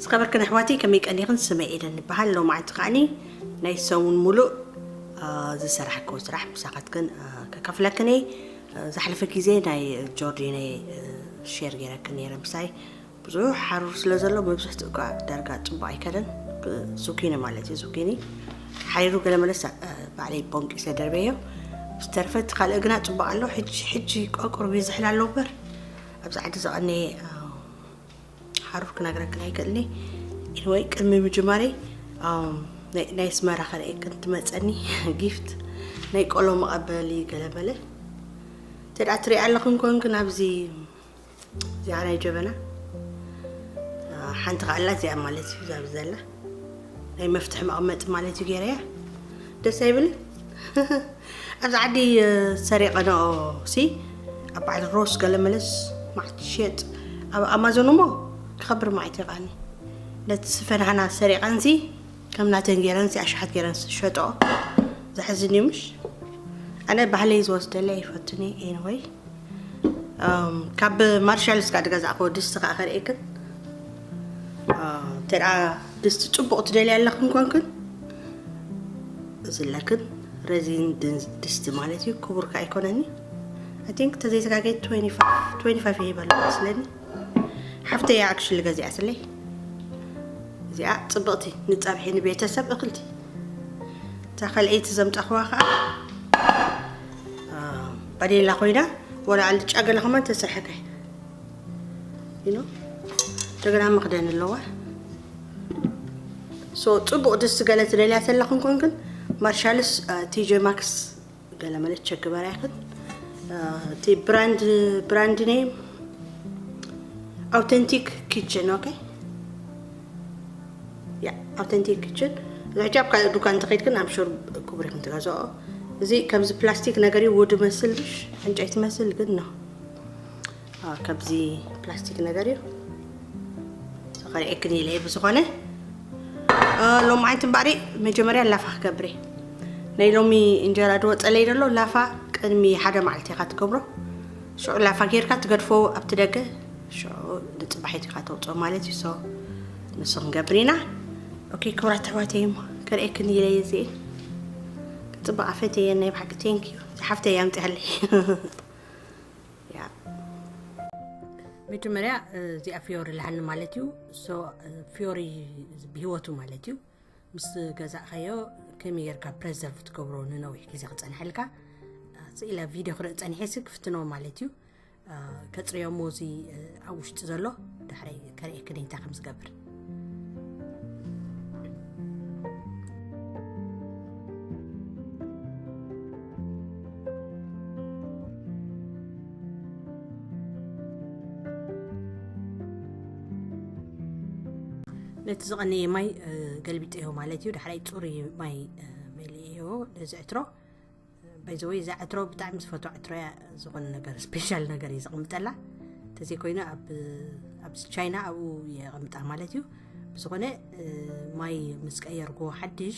ዝኸበርክን ኣሕዋተይ፣ ከመይ ቀኒኽን? ስመይ ኤደን ይበሃል። ሎማዓንቲ ከዓኒ ናይ ሰሙን ሙሉእ ዝሰራሕክዎ ስራሕ ምሳኻትክን ከካፍለክን እየ። ዝሓለፈ ግዜ ናይ ጆርዲነይ ሼር ገይረክን ነይረ ምሳይ። ብዙሕ ሓሩር ስለ ዘሎ መብዝሕትኡ እኳ ዳርጋ ጽቡቕ ኣይከደን። ዙኪኒ ማለት እዩ። ዙኪኒ ሓሪሩ ገለ መለስ ባዕለይ ቦንቂሰ ደርበዮ። ዝተርፈት ካልእ ግና ጽቡቕ ኣሎ። ሕጂ ሕጂ ቆቁር ይዝሕል ኣሎ እምበር ኣብዚ ዓዲ ዝቐነየ ሓሩር ክነግረክን ኣይክእልኒ። ኢንወይ ቅድሚ ምጅማረይ ናይ ኣስመራ ከርእየክን ትመጸኒ ጊፍት ናይ ቆሎ መቐበሊ ገለመለ። ተዳ ትሪኣ ኣለኹም ኮንክን ኣብዚ እዚኣ ናይ ጀበና ሓንቲ ከኣላ እዚኣ ማለት እዩ። ዛብ ዘላ ናይ መፍትሒ መቐመጢ ማለት እዩ ገይረያ። ደስ ኣይብልን? ኣብዚ ዓዲ ሰሪቐንኦ ሲ ኣብ በዓል ሮስ ገለ መለስ ማዕት ሸጥ ኣብ ኣማዞን እሞ ክኸብር ማዕት ይቃኒ። ነቲ ስፈናህና ሰሪቐንሲ ከም ናተን ገይረንሲ ኣሽሓት ገይረን ሸጠኦ። ዘሕዝን እዩ ምሽ? ኣነ ባህለይ ዝወስደለይ ኣይፈቱን እየ። ኤንወይ ካብ ማርሻልስ ጋር ድገዛእኮ ድስቲ ከዓ ከርእየክን። ተደኣ ድስቲ ጽቡቕ ትደልያ ኣለኽን ኮንክን እዚ ኣለክን ረዚን ድስቲ ማለት እዩ። ክቡር ከዓ ኣይኮነኒ። I think ተዘይተጋገየ twenty five ይህበሉ መስለኒ። ሓፍተያ ኣክሽሊ ገዚኣትለይ። እዚኣ ጽብቕቲ ንጸብሒ ንቤተሰብ እኽልቲ። እታ ካልኣይቲ ዘምጻኽዋ ከዓ ባዴላ ኮይና ወላ ኣልጫ ገለ ከማን ተስርሐካ ኢና። You know? እንደገና መኽደን ኣለዋ። So ጽቡቕ ድስቲ ገለ ትደልያ ተለኽን ኮንክን ማርሻልስ ቲጄ ማክስ ገለ መለ ቸክ ግበራ ይኽን። እቲ ብራንድ ብራንድ ኔም ኣውተንቲክ ኪችን። ኦኬ ያ ኣውተንቲክ ኪችን። ሕጂ ኣብ ካልእ ዱካን እንተኸይድክን ኣብ ሹር ክቡር ኢኹም ትገዝኦ። እዚ ከምዚ ፕላስቲክ ነገር እዩ። ውድ መስል ምሽ ዕንጨይቲ መስል ግን ነው ከምዚ ፕላስቲክ ነገር እዩ። ከርእየክን ኢለ ብዝኾነ ሎማዓንቲ እምበኣሪ መጀመርያ ላፋ ክገብር እየ። ናይ ሎሚ እንጀራ ድወፀለይ ዘሎ ላፋ ቅድሚ ሓደ መዓልቲ ኢኻ ትገብሮ። ሽዑ ላፋ ጌርካ ትገድፎ ኣብቲ ደገ። ሽዑ ንፅባሒት ኢኻ ተውፅኦ ማለት እዩ። So ንሱ ክንገብር ኢና። ኦኬ ክብራት ኣሕዋተይ እሞ ከርእየክን ኢለ እየ እዚኤ። ክፅብቕ ኣፈተየ ናይ ብሓቂ ቴንክ ዩ። ሓፍተይ ኣምፅኣለይ። ያ መጀመርያ እዚኣ ፊዮሪ ልሃኒ ማለት እዩ። So ፊዮሪ ብሂወቱ ማለት እዩ። ምስ ገዛእኻዮ ከመይ ጌርካ ፕሬዘርቭ ትገብሮ ንነዊሕ ግዜ ክጸንሐልካ? ስኢለ ቪድዮ ክርኢ ጸኒሐ ሲ ክፍትኖ ማለት እዩ። ከጽርዮ እሞ እዚ ኣብ ውሽጢ ዘሎ ዳሕረይ ከርእየክን እንታይ ከም ዝገብር። ነቲ ዝቐነየ ማይ ገልቢጠዮ ማለት እዩ። ዳሕራይ ጽሩይ ማይ መሊእዮ ነዚ ዕትሮ። ባይዘወይ እዛ ዕትሮ ብጣዕሚ ዝፈትዋ ዕትሮ እያ። ዝኾነ ነገር ስፔሻል ነገር እዩ ዘቐምጠላ። ተዘይኮይኑ ኣብ ኣብዚ ቻይና ኣብኡ የቐምጣ ማለት እዩ። ብዝኾነ ማይ ምስ ቀየርኩዎ ሓድሽ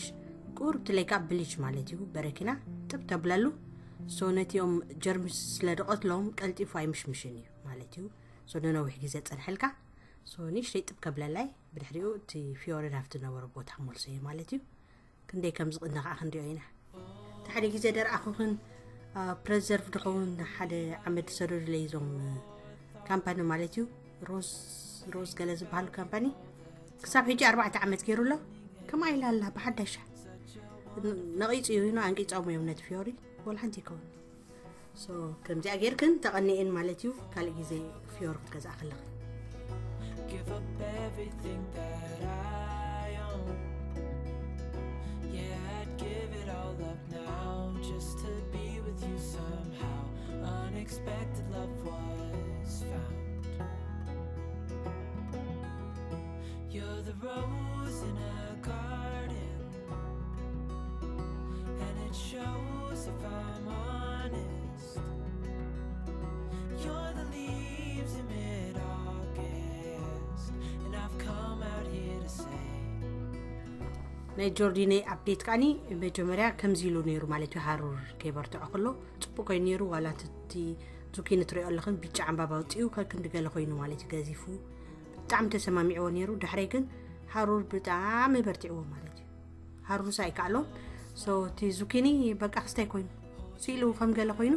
ቁርብ ትለይካ ብሊች ማለት እዩ በረኪና ጥብ ተብለሉ። ሶ ነቲኦም ጀርምስ ስለ ድቐትሎም ቀልጢፉ ኣይምሽምሽን እዩ ማለት እዩ። ሶ ንነዊሕ ግዜ ጸንሐልካ። ሶ ንእሽተይ ጥብ ከብለላይ ብድሕሪኡ እቲ ፊዮሪ ናብቲ ነበሮ ቦታ ክመልሶ እዩ ማለት እዩ። ክንደይ ከም ዝቕነ ከዓ ክንሪኦ ኢና። እቲ ሓደ ግዜ ደርኣኹኽን ፕሬዘርቭ ድኸውን ሓደ ዓመት ዝሰደዱለይ እዞም ካምፓኒ ማለት እዩ። ሮዝ ሮዝ ገለ ዝበሃል ካምፓኒ ክሳብ ሕጂ ኣርባዕተ ዓመት ገይሩ ኣሎ። ከምኣ ኢላ ኣላ ብሓዳሻ ነቒጹ እዩ። ኖ ኣንቂጾም እዮም ነቲ ፊዮሪ ወላ ሓንቲ ይከውን። ሶ ከምዚኣ ጌርክን ተቐኒኤን ማለት እዩ። ካልእ ግዜ ፊዮር ክትገዝኣ ከለኽን። Give up everything that I own. Yeah, I'd give it all up now just to be with you somehow. Unexpected love was found. You're the rose in a garden, and it shows if I'm honest. You're the leaves in mid-August, and I've come out here to say ናይ ጆርዲነይ ኣፕዴት ከዓኒ መጀመርያ ከምዚ ኢሉ ነይሩ ማለት እዩ። ሃሩር ከይበርትዖ ከሎ ጽቡቅ ኮይኑ ነይሩ። ዋላ እቲ ዙኪኒ ትሪኦ ኣለኽን ብጫ ዕምባባ ኣውፂኡ ከክንዲ ገለ ኮይኑ ማለት እዩ። ገዚፉ ብጣዕሚ ተሰማሚዕዎ ነይሩ። ድሕረይ ግን ሃሩር ብጣዕሚ በርቲዕዎ ማለት እዩ። ሃሩርስ ኣይከኣሎን። So እቲ ዙኪኒ በቃ ክስታይ ኮይኑ ስኢሉ ከም ገለ ኮይኑ፣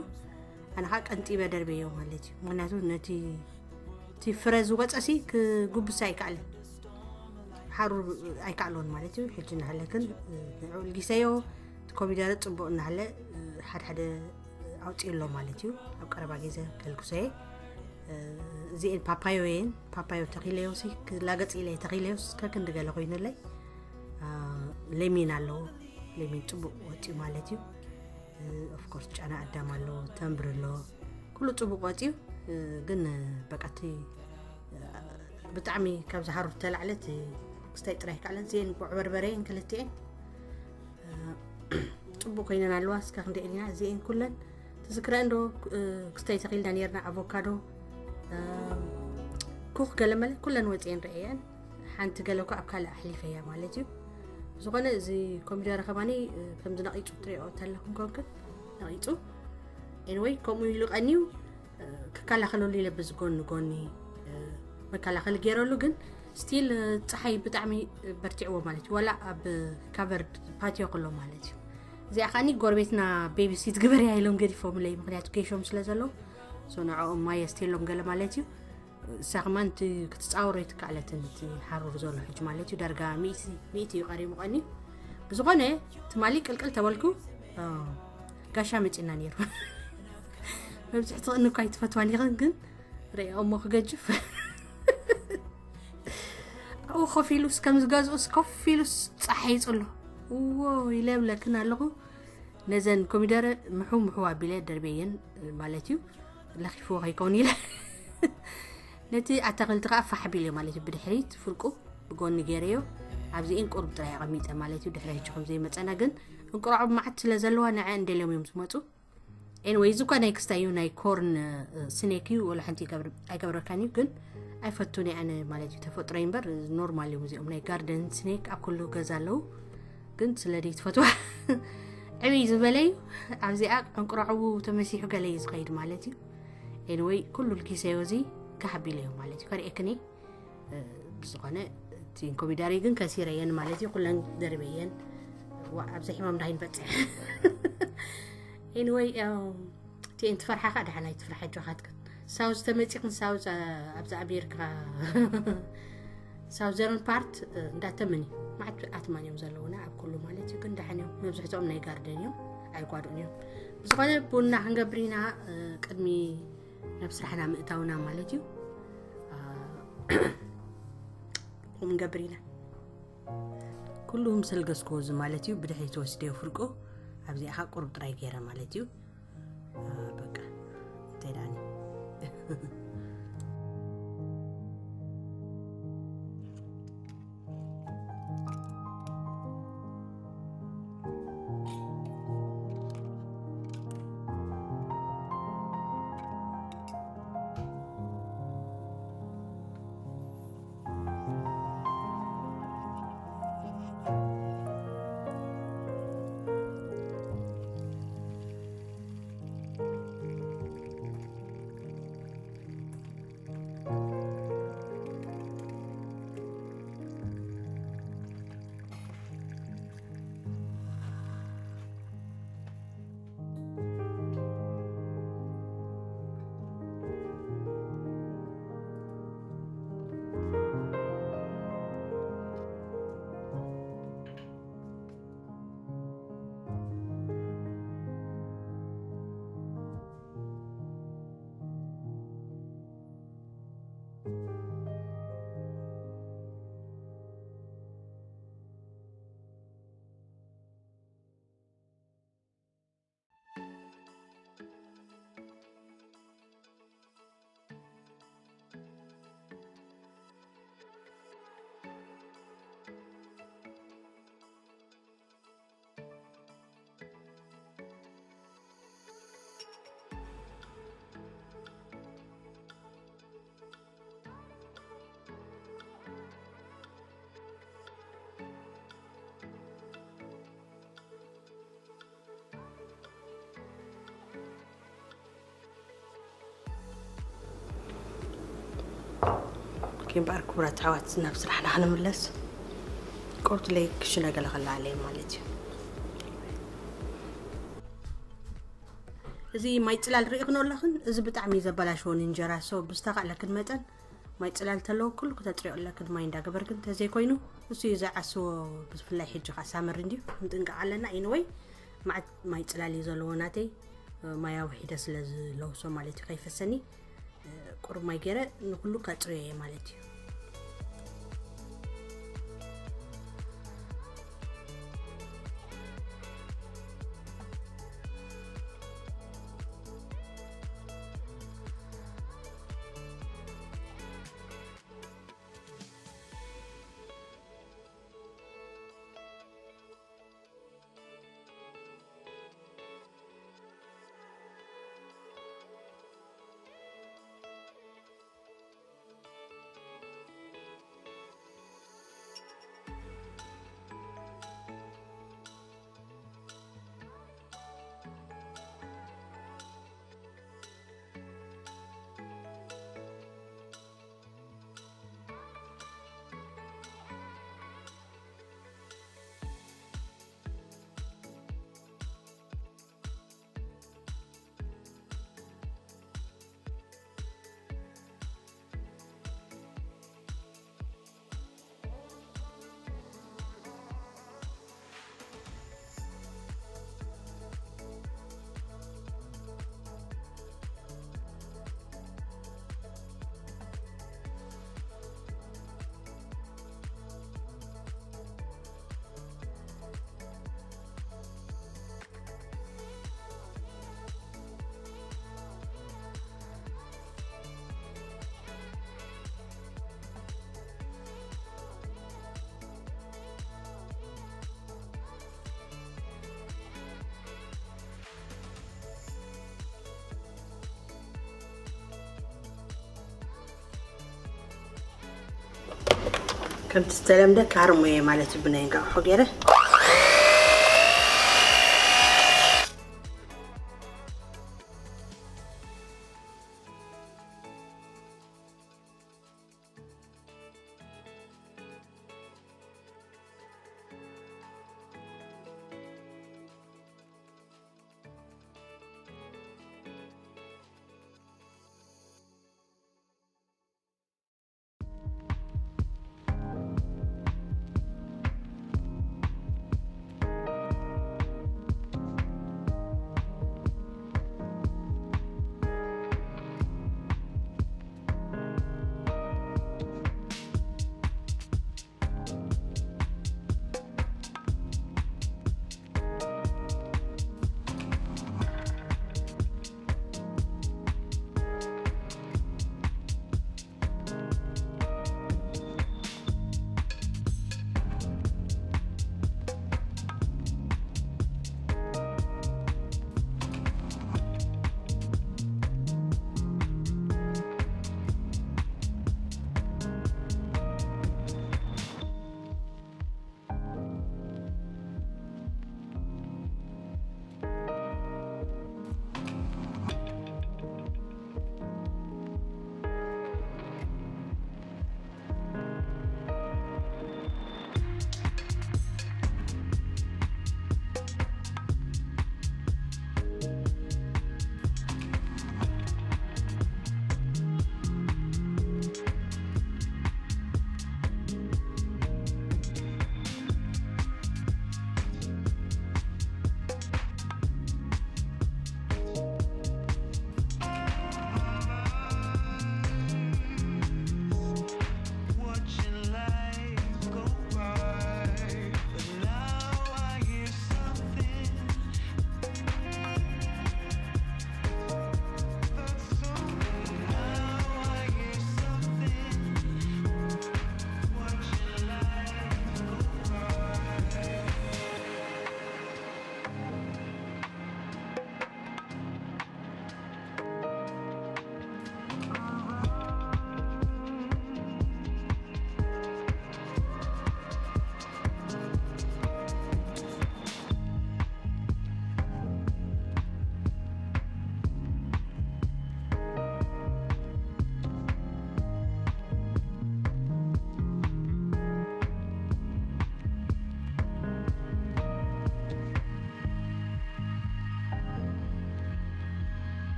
ኣነ ከዓ ቀንጢበ ደርበዮ ማለት እዩ። ምክንያቱ ነቲ እቲ ፍረ ዝወፀሲ ክጉብስ ኣይከኣልን፣ ሓሩር ኣይከኣሎን ማለት እዩ። ሕጂ እናሃለክን ንዕኡ ልጊሰዮ። እቲ ኮሚደረ ፅቡቅ እናሃለ ሓደ ሓደ ኣውፅኡ ኣሎ ማለት እዩ። ኣብ ቀረባ ግዜ ከልግሶየ። እዚኤን ፓፓዮ እየን። ፓፓዮ ተኺለዮ ሲ ክላገፅ ኢለ ተኺለዮስ ከክንዲ ገለ ኮይኑለይ። ሌሚን ኣለዎ። ሌሚን ፅቡቅ ወፂኡ ማለት እዩ። ኦፍኮርስ ጨና ኣዳም ኣሎ፣ ተምብር ኣሎ፣ ኩሉ ፅቡቅ ወፂኡ። ግን በቃ እቲ ብጣዕሚ ካብ ዝሃሩር ተላዕለ እቲ ክስታይ ጥራይ ከኣለን እዚኤን ጉዕ በርበረ እየን ክልቲኤን። ፅቡቅ ኮይነን ኣለዋ። እስካ ክንደይ ኢልና እዚኤን ኩለን ትዝክረን ዶ? ክስታይ ተኺልና ነርና ኣቮካዶ፣ ኩክ፣ ገለመለ ኩለን ወፂኤን ረእየን። ሓንቲ ገለ እኳ ኣብ ካልእ ኣሕሊፈያ ማለት እዩ። ብዝኾነ እዚ ኮሚደረ ከማኒ ከምዚ ነቒፁ ትሪኦ ተለኹም ኮንክን ነቒፁ። ኤንወይ ከምኡ ኢሉ ቀንዩ ክከላኸለሉ ኢለ በዚ ጎኒ ጎኒ መከላኸሊ ገይረሉ። ግን ስቲል ፀሓይ ብጣዕሚ በርቲዕዎ ማለት እዩ። ዋላ ኣብ ካቨርድ ፓትዮ ከሎ ማለት እዩ። እዚኣ ከዓኒ ጎረቤትና ቤቢ ሲት ግበርያ ኢሎም ገዲፎምለይ፣ ምክንያቱ ጌሾም ስለ ዘለዉ። So ንዕኦም ማይ የስትየሎም ገለ ማለት እዩ። እሳ ከማን እቲ ክትፃወሮ ኣይትከኣለትን፣ እቲ ሓሩር ዘሎ ሕጂ ማለት እዩ። ዳርጋ ሚእቲ ሚእቲ እዩ ቀሪሙ ቀኒ። ብዝኾነ ትማሊ ቅልቅል ተበልኩ። ጋሻ መፂና ነይሩ። መብፅሕቲ ቅኒ እኳ ኣይትፈትዋን ኢኽን፣ ግን ርእያ እሞ ክገጅፍ። ኣብኡ ኮፍ ኢሉስ ከም ዝገዝኡስ ኮፍ ኢሉስ ፀሓይ ይፅሎ። እዎ ኢለ ብለክን ኣለኹ። ነዘን ኮሚደረ ምሑ ምሑ ኣቢለ ደርበየን ማለት እዩ። ለኺፍዎ ከይከውን ኢለ ነቲ ኣታክልቲ ከዓ ፋሕ ቢለ ማለት እዩ። ብድሕሪት ፍርቁ ብጎኒ ገይረዮ። ኣብዚኤን ቁሩብ ጥራይ ኣቐሚጠ ማለት እዩ። ድሕሪ ሕጂ ከም ዘይመፀና ግን እንቁራዖብ መዓት ስለ ዘለዋ ንዐ እንደልዮም እዮም ዝመፁ። ኤንወይ እዚ እኳ ናይ ክስታይ እዩ፣ ናይ ኮርን ስኔክ እዩ። ወላ ሓንቲ ኣይገብረካን እዩ፣ ግን ኣይፈቱን ኣነ ማለት እዩ። ተፈጥሮ እምበር ኖርማል እዮም እዚኦም ናይ ጋርደን ስኔክ ኣብ ኩሉ ገዛ ኣለዉ። ግን ስለ ደይ ትፈትዋ ዕብይ ዝበለ እዩ። ኣብዚኣ ዕንቁራዕቡ ተመሲሑ ገለ እዩ ዝኸይድ ማለት እዩ። ኤንወይ ኩሉ ልጊሰዮ እዚ ካሕቢለ እዩ ማለት እዩ። ከርእየክኒ ብዝኾነ እቲ ኮሚዳሪ ግን ከሲረየን ማለት እዩ። ኩለን ደርበየን። ዋ፣ ኣብዚ ሕማም ዳሂን በፅሕ። ኤንወይ እቲኤን ትፈርሓ ከዓ ደሓን ኣይትፍርሓ። ኣጆኻትክን ሳውዝ ተመፂኽን ሳውዝ ኣብዚ ኣሜሪካ ሳውዘርን ፓርት እንዳተምን እዩ። ማዕት ኣትማን እዮም ዘለውና ኣብ ኩሉ ማለት እዩ። ግን ደሓን እዮም። መብዝሕትኦም ናይ ጋርደን እዮም፣ ኣይጓድኡን እዮም። ብዝኾነ ቡና ክንገብር ኢና ቅድሚ ናብ ስራሕና ምእታውና ማለት እዩ። ከምኡ ንገብር ኢና። ኩሉ ምስ ኣልገስክዎ እዚ ማለት እዩ። ብድሕሪት ወስደዮ ፍርቁ ኣብዚኣ ቁሩብ ጥራይ ገይረ ማለት እዩ። በቃ እንታይ ደኣኒ እምበኣር ክቡራት ኣሕዋት ናብ ስራሕና ክንምለስ። ቁርት ለይ ክሽነ ገለ ከለዓለ ማለት እዩ። እዚ ማይ ፅላል ርኢኽኖ ኣለኽን? እዚ ብጣዕሚ ዘበላሽዎ እንጀራ። ሶ ብዝተኻእለክን መጠን ማይ ፅላል ተለዎ ኩሉ ክተፅሪኦ ኣለክን፣ ማይ እንዳገበርክን። ተዘይኮይኑ እሱ እዩ ዝዓስዎ። ብፍላይ ሕጂ ከዓ ሳመር እንድዩ፣ ክንጥንቀቕ ኣለና። ኢንወይ ማዓት ማይ ፅላል እዩ ዘለዎ ናተይ፣ ማይ ኣውሒደ ስለ ዝለውሶ ማለት እዩ፣ ከይፈሰኒ። ቁሩብ ማይ ገይረ ንኩሉ ከፅርዮ እየ ማለት እዩ። ከምቲ ዝተለምደ ካርሞ እየ ማለት እዩ፣ ብናይ እንቃቑሖ ገይረ።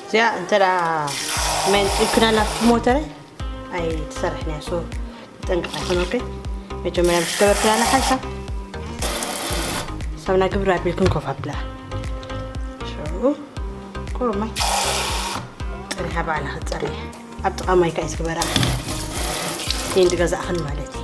እዚኣ እንተ ደኣ ማይ ነጺግክናላ ሞተረ ኣይትሰርሕን እያ። ሶ ጠንቀቕ ኣይኮነ። ኦኬ፣ መጀመርያ ምስ ገበርክናላ ሓይሳ ሳብና ግብር ኣቢልክን ኮፍ ኣብላ። ሽዑ ቁሩብ ማይ ጸኒሓ ባዕላ ክትጸርይ። ኣብ ጥቓ ማይ ከኣ ይትግበራ። ይን ዝገዛእኽን ማለት እዩ።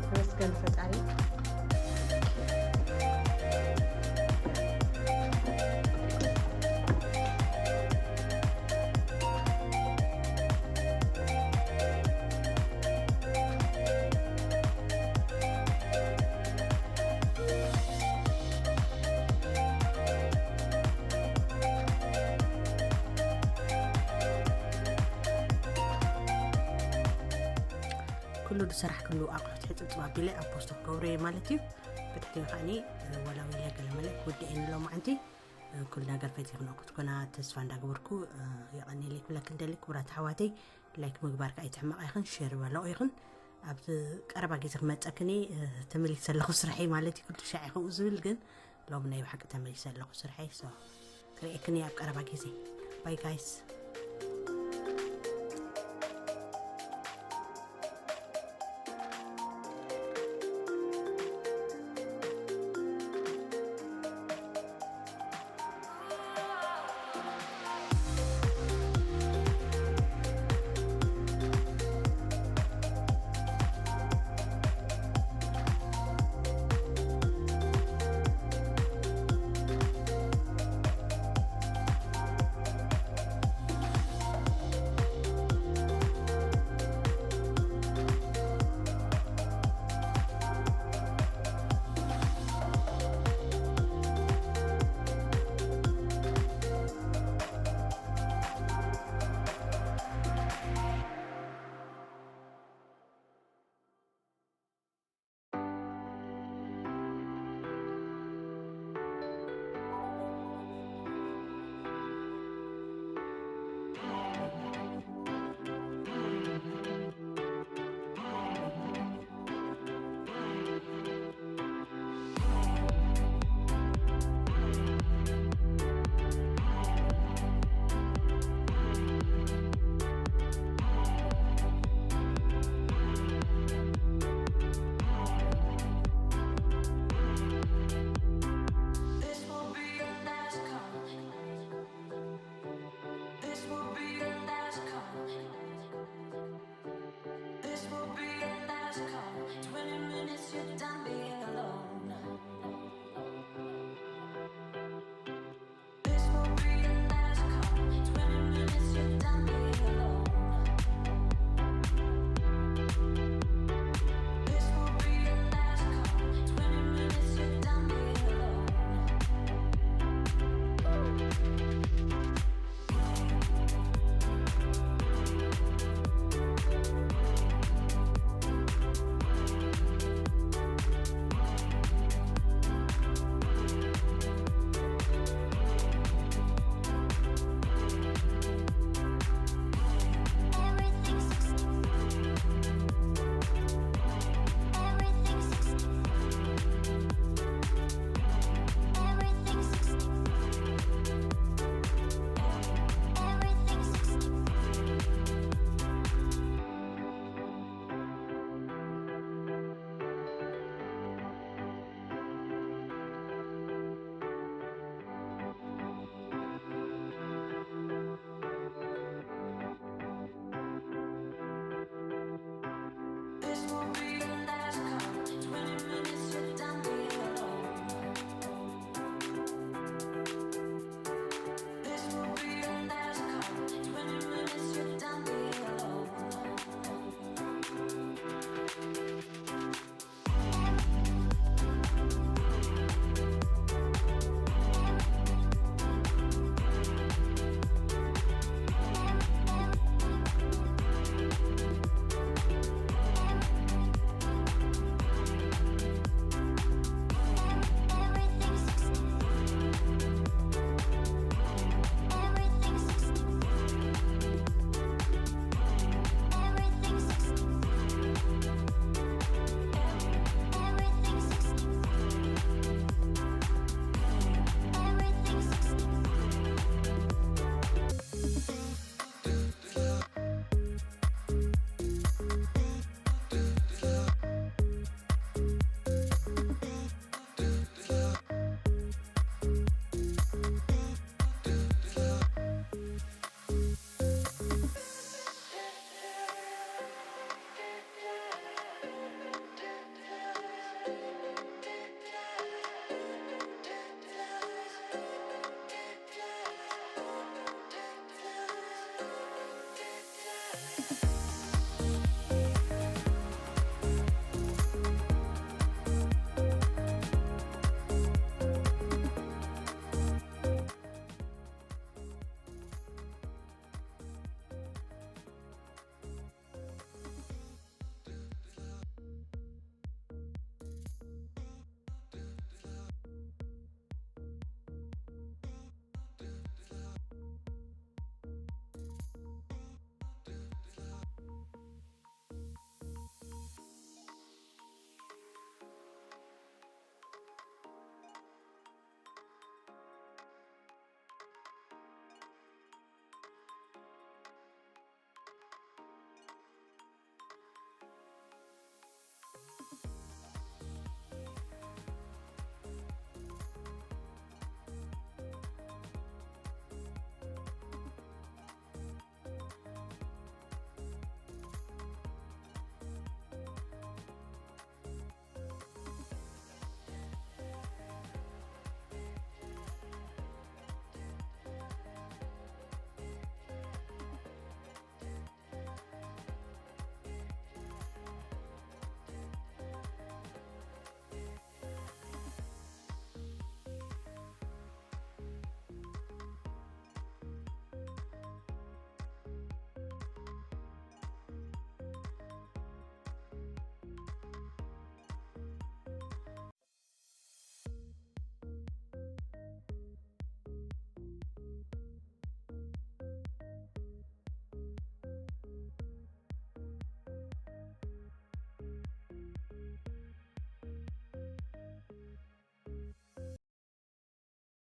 ተመስገን ፈጣሪ። ኩሉ ዝሰራሕክሉ ኣቑሑት ሕፅብፅብ ኣቢለ ኣብ ፖስቶ ክገብሮ እየ ማለት እዩ። ብትሕቲ ከዓኒ ወላዊለ ገለመለ ክውድእ እየ ንሎማዓንቲ። ኩሉ ነገር ፈቲኽንኦ ክትኮና ተስፋ እንዳገበርኩ፣ የቐንየለይ ክብለክን ደሊ ክቡራት ኣሕዋተይ። ላይክ ምግባር ከዓ ኣይትሕመቕ ኢኽን፣ ሼር በለኦ ኢኽን። ኣብ ቀረባ ግዜ ክመፀክኒ ተመሊሰ ኣለኹ ስርሐይ ማለት እዩ። ኩሉ ሻዕ ከምኡ ዝብል ግን ሎም ናይ ብሓቂ ተመሊሰ ኣለኹ ስርሐይ። ሶ ክርእየክን እየ ኣብ ቀረባ ግዜ። ባይ ጋይስ። to call. Twenty minutes, you're done being